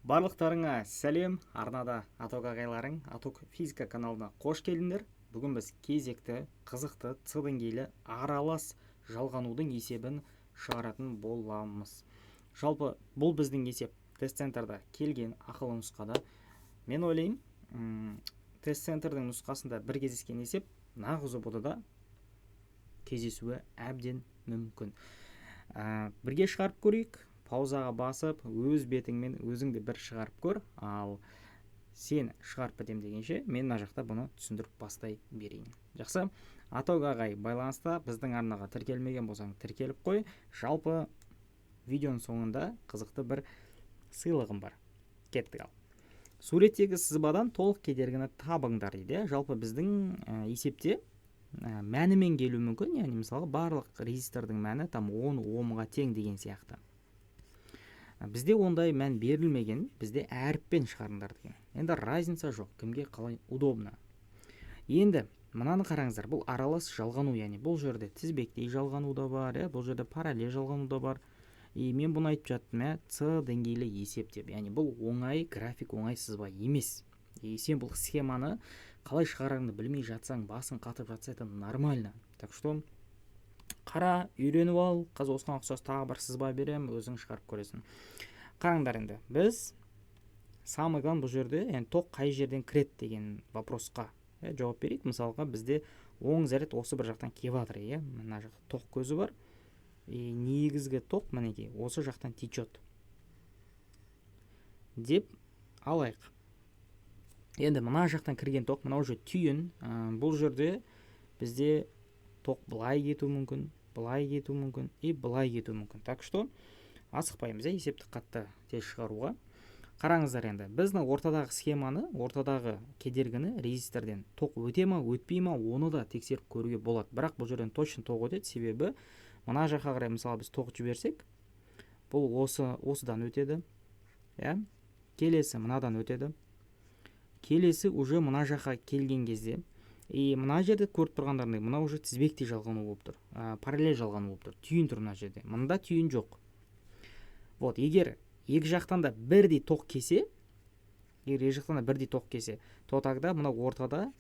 Барлықтарыңа сәлем! Арнада Аток ағайларың, Аток физика каналына қош келдіңдер. Бүгін біз кезекті қызықты С деңгейлі аралас жалғанудың есебін шығаратын боламыз. Жалпы, бұл біздің есеп тест центрда келген ақылы нұсқада. Мен ойлаймын, тест центрдің нұсқасында бір кездескен есеп нағыз ҰБТ да кездесуі әбден мүмкін. Бірге шығарып көрейік. Паузаға басып, өз бетіңмен өзің де бір шығарып көр. Ал сен шығарып бітем дегенше, мен мына жақта бұны түсіндіріп бастай берейін. Жақсы, Аток ағай байланыста. Біздің арнаға тіркелмеген болсаң, тіркеліп қой. Жалпы, видеоның соңында қызықты бір сыйлығым бар. Кеттік. Ал суреттегі сызбадан толық кедергіні табыңдар дейді. Жалпы, біздің есепте мәнімен келуі мүмкін, яғни, мысалға, барлық резистордың мәні там 10 омға тең деген сияқты. Бізде ондай мән берілмеген, бізде әріппен шығарыңдар деген. Енді разница жоқ, кімге қалай удобно. Енді мынаны қараңыздар, бұл аралас жалғану, яғни бұл жерде тізбектей жалғану да бар, иә, бұл жерде параллель жалғану да бар. И мен бұны айтып жаттым, иә, С деңгейлі есеп деп, яғни бұл оңай график, оңай сызба емес. И сен бұл схеманы қалай шығарарыңды білмей жатсаң, басың қатып жатса, это нормально. Так что қара, үйреніп ал. Қазір осыған ұқсас тағы бір сызба беремін, өзің шығарып көресің. Қараңдар, енді біз самый главный бұл жерде, яғни тоқ қай жерден кіреді деген вопросқа, иә, жауап берейік. Мысалға, бізде оң заряд осы бір жақтан келіп жатыр, иә, мына жақта тоқ көзі бар. И негізгі тоқ, мінекей, осы жақтан течет деп алайық. Енді мына жақтан кірген тоқ, мынау уже түйін. Бұл жерде бізде тоқ былай кетуі мүмкін, былай кетуі мүмкін и былай кетуі мүмкін. Так что асықпаймыз, иә, есепті қатты тез шығаруға. Қараңыздар, енді біздің ортадағы схеманы, ортадағы кедергіні, резисторден тоқ өте ма, өтпей ма, оны да тексеріп көруге болады. Бірақ бұл жерден точно тоқ өтеді, себебі мына жаққа қарай, мысалы, біз тоқ жіберсек, бұл осы осыдан өтеді, иә, келесі мынадан өтеді, келесі уже мына жаққа келген кезде. И мына жерде көріп тұрғандарыңдай, мынау уже тізбектей жалғану болып тұр, параллель жалғану болып тұр, түйін тұр мына жерде, мында түйін жоқ. Вот егер екі жақтан да бірдей тоқ келсе, егер екі жақтан да бірдей тоқ келсе, то тогда мына ортада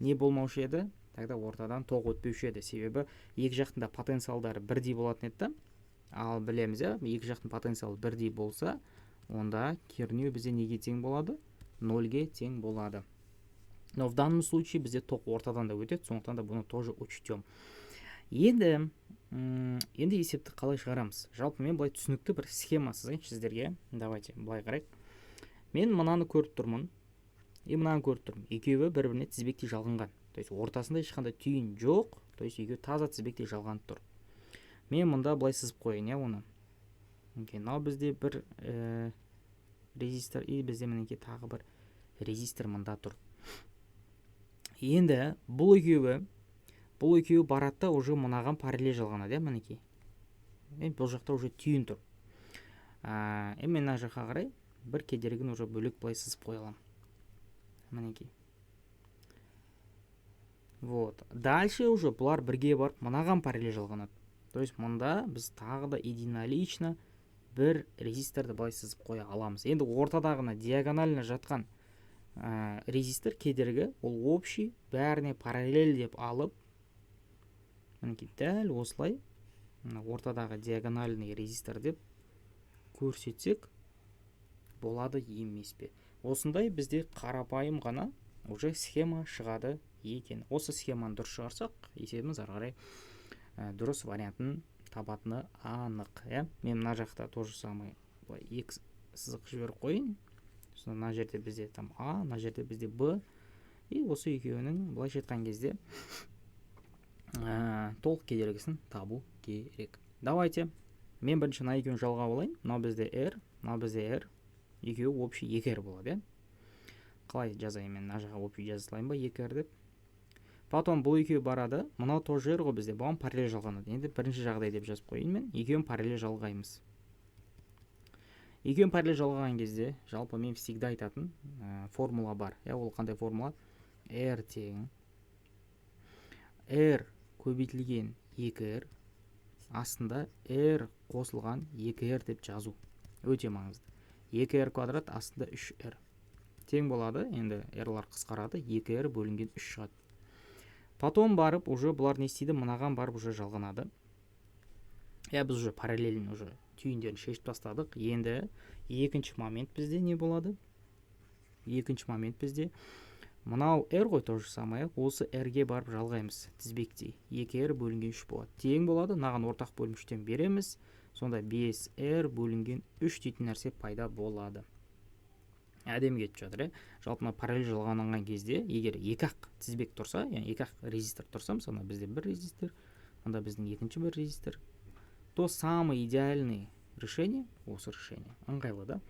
не болмаушы еді? Тогда ортадан тоқ өтпеуші еді, себебі екі жақтың да потенциалдары бірдей болатын еді да. Ал білеміз, иә, екі жақтың потенциалы бірдей болса, онда кернеу бізде неге тең болады? Нольге тең болады. Но в данном случае бізде тоқ ортадан да өтеді, сондықтан да бұны тоже учтем. Енді есепті қалай шығарамыз? Жалпы, мен былай түсінікті бір схема сызайыншы сіздерге. Давайте былай қарайық. Мен мынаны көріп тұрмын и мынаны көріп тұрмын. Екеуі бір біріне тізбектей жалғанған, то есть ортасында ешқандай түйін жоқ, то есть екеуі таза тізбектей жалғанып тұр. Мен мында былай сызып қояйын, иә, оны. Мынау бізде бір резистор и бізде, мінекей, тағы бір резистор мында тұр. Енді бұл екеуі барады да, уже мынаған параллель жалғанады, иә, мінекей. Бұл жақта уже түйін тұр. Мен мына жаққа қарай бір кедергіні уже бөлек былай сызып қоя аламын, мінекей. Вот дальше уже бұлар бірге барып, мынаған параллель жалғанады, то есть мында біз тағы да единолично бір резисторды былай сызып қоя аламыз. Енді ортадағына диагонально жатқан резистор, кедергі, ол общий, бәріне параллель деп алып, мінекей, дәл осылай мына ортадағы диагональный резистор деп көрсетсек болады емес пе? Осындай бізде қарапайым ғана уже схема шығады екен. Осы схеманы дұрыс шығарсақ, есебіміз ары қарай дұрыс вариантын табатыны анық, иә. Мен мына жақта то же самое былай екі сызық жіберіп қояйын. Сосын мына жерде бізде там А, мына жерде бізде Б. И осы екеуінің, былайша айтқан кезде, толық кедергісін табу керек. Давайте мен бірінші мына екеуін жалғап алайын. Мынау бізде R, мынау бізде R, екеуі общий 2 R болады, иә. Қалай жазайын? Мен мына жаққа общий жаза салайын ба, 2 R деп? Потом бұл екеуі барады, мынау тоже R ғой бізде, бұған параллель жалғанады. Енді бірінші жағдай деп жазып қояйын мен. Екеуін параллель жалғаймыз. Екеуін параллель жалғаған кезде, жалпы, мен всегда айтатын формула бар, иә. Ол қандай формула? R тең R көбейтілген 2 R астында R қосылған 2 R деп жазу өте маңызды. 2r квадрат, астында 3r тең болады. Енді r-лар қысқарады, 2r бөлінген 3 шығады. Потом барып уже бұлар не істейді? Мынаған барып уже жалғанады. Иә, біз уже параллелін, уже түйіндерін шешіп тастадық. Енді екінші момент бізде не болады? Екінші момент бізде мынау r ғой, то же самое. Осы r-ге барып жалғаймыз тізбектей. 2r бөлінген 3 болады. Тең болады. Мынаған ортақ бөлім 3-тен береміз. Сонда 5r бөлінген 3 дейтін нәрсе пайда болады. Әдемі кетіп жатыр, иә. Жалпы, мына параллель жалғанған кезде, егер екі ақ тізбек тұрса, яғни екі ақ резистор тұрса, мысалы, бізде бір резистор, мында біздің екінші бір резистор, то самый идеальный решение осы решение ыңғайлы да.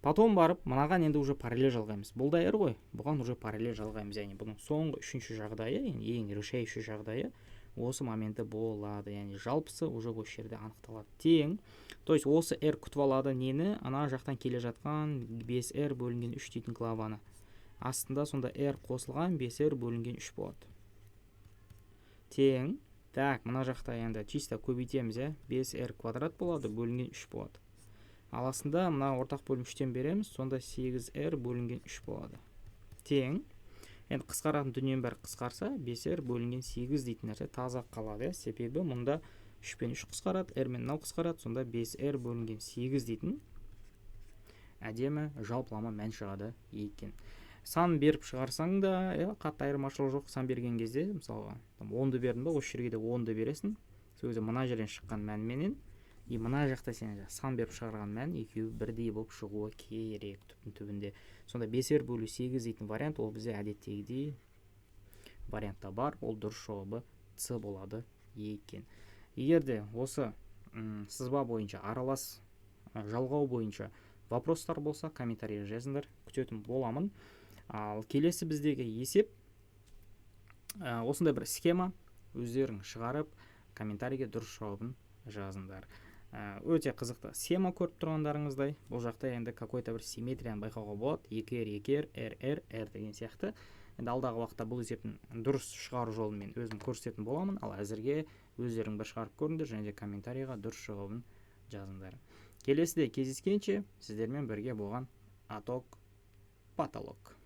Потом барып мынаған енді уже параллель жалғаймыз. Бұл да r ғой, бұған уже параллель жалғаймыз. Яғни бұның соңғы үшінші жағдайы, яғни ең решающий жағдайы осы моменті болады. Яғни жалпысы уже осы жерде анықталады. Тең, то есть осы r күтіп алады нені? Ана жақтан келе жатқан 5r бөлінген 3 дейтін главаны. Астында сонда r қосылған 5r бөлінген 3 болады. Тең. Так, мына жақта енді чисто көбейтеміз, иә. 5r квадрат болады, бөлінген 3 болады. Ал астында мына ортақ бөлім 3-тен береміз, сонда 8r бөлінген 3 болады. Тең. Енді қысқаратын дүниенің бәрі қысқарса, 5r бөлінген 8 дейтін нәрсе таза қалады, иә. Себебі мұнда 3 пен 3 қысқарады, r мен мынау қысқарады, сонда 5r бөлінген 8 дейтін әдемі жалпылама мән шығады екен. Сан беріп шығарсаң да, иә, қатты айырмашылық жоқ. Сан берген кезде, мысалға, там 10-ды бердің ба, осы жерге де 10-ды бересің. Сол кезде мына жерден шыққан мәнменен и мына жақта сен сан беріп шығарған мән екеуі бірдей болып шығуы керек түптің түбінде. Сонда 5r бөлу 8 дейтін вариант, ол бізде әдеттегідей вариантта бар, ол дұрыс жауабы С болады екен. Егер де осы сызба бойынша, аралас жалғау бойынша вопростар болса, комментарий жазыңдар, күтетін боламын. Ал келесі біздегі есеп осындай бір схема. Өздерің шығарып, комментарийге дұрыс жауабын жазыңдар. Өте қызықты схема, көріп тұрғандарыңыздай. Бұл жақта енді какой-то бір симметрияны байқауға болады: 2r, 2r, r, r, r деген сияқты. Енді алдағы уақытта бұл есептің дұрыс шығару жолын мен өзім көрсететін боламын. Ал әзірге өздерің бір шығарып көріңдер және де комментарийға дұрыс жауабын жазыңдар. Келесіде кездескенше, сіздермен бірге болған Аток Потолок.